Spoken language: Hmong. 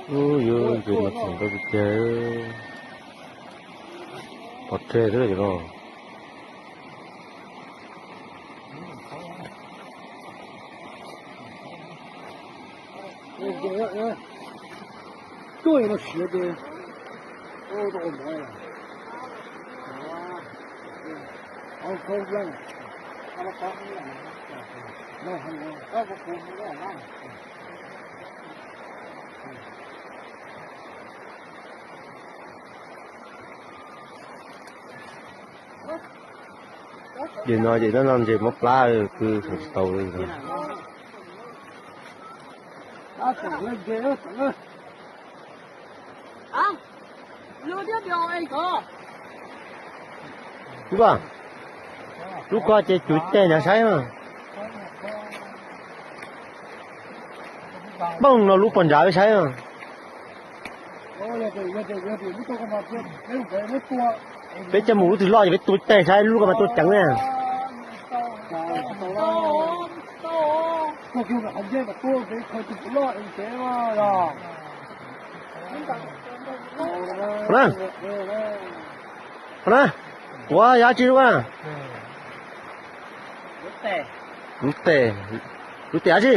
Ub, yuav ntses mas txhoom rau tiag tiag. Pov rhe xwb ces no. Tuaj no siav ces, ces no ces no ntses mob plab, kwv tsis tau li no. Lub ko ces cuv tes ntawd saib. Pooj no lub pos nrad peb saib. Peb coj mus lub twg loj ces peb tua tes saib, lub ko mas tua ceev na. Qhov na, qhov na, ua yog dab tsi lub ko na? Lub tes, lub tes dab tsi?